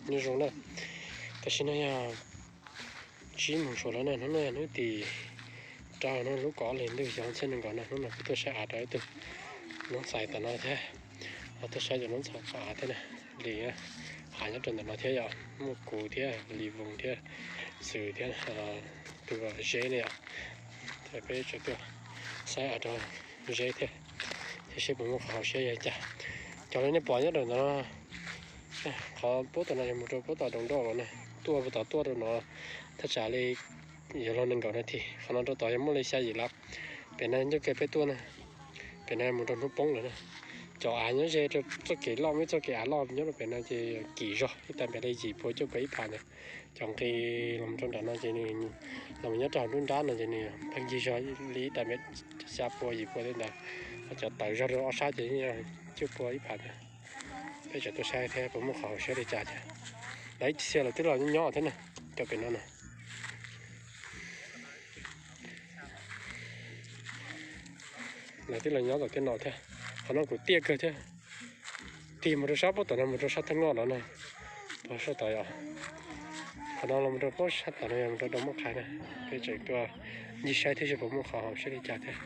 Nyob zoo na, tam sim no yog tsib moos suav lawm na, hnub no yog hnub tim rau no lub kaum ob hlis ntuj xyoo ob txhiab nees nkaum na. Hnub no peb tuaj saib av rau ib tug noob ntxhais tom no thiab, ho tuaj saib cov noob ntxhais tom av thiab na. Li av nyob rau ntawm no thiab yom, muaj kuv thiab Li Voos thiab Xwm thiab tus Zeb ne yom. Peb tseem tuaj saib av rau Zeb thiab, thiab seb puas muaj qhov haum siab yog cas. Cov li nej pom nyob rau ntawm no, qhov puab tom no yog mus rau puab tom Doos Doj los na, tuaj puag tom tuaj rau no thaj tsam li yuav luag nees nkaum nas this. Qhov no rau tod yog muaj li xya yim lab. Pem no ncauj ke peb tuaj na, pem no mus rau hnub poob lawm na. Cov av nyob ze rau txoj kev loj, muaj ib txoj kev av loj nyob rau pem no ces kim zog ib tag npaum li yim pua cuaj pua ib phav ntawd. Cov nqis los rau nram no ces nws los nyob rau hauv nruab nrab no ces nws pheej yig zog li ib tag npaum xya pua yim pua li ntawd. Ho cov tawm zog rau ob sab ces cuaj pua ib phav ntawd. Peb tseem tuaj saib thiab puas muaj qhov haum siab li cas thiab. Lawv ib txhia lawv twb los nyob thiab na, cov pem no na. Lawv twb los nyob tom tej no thiab. Qhov no kuv tiaj kawg thiab. Tig mus rau sab puab tom no mus rau sab thaj ngoj no na. Puag sab tod yom. Qhov no los rau puab sab tom no yog mus rau Doos Muaj Qhais na. Peb tseem tuaj ncig saib thiab seb puas muaj qhov haum siab li cas thiab.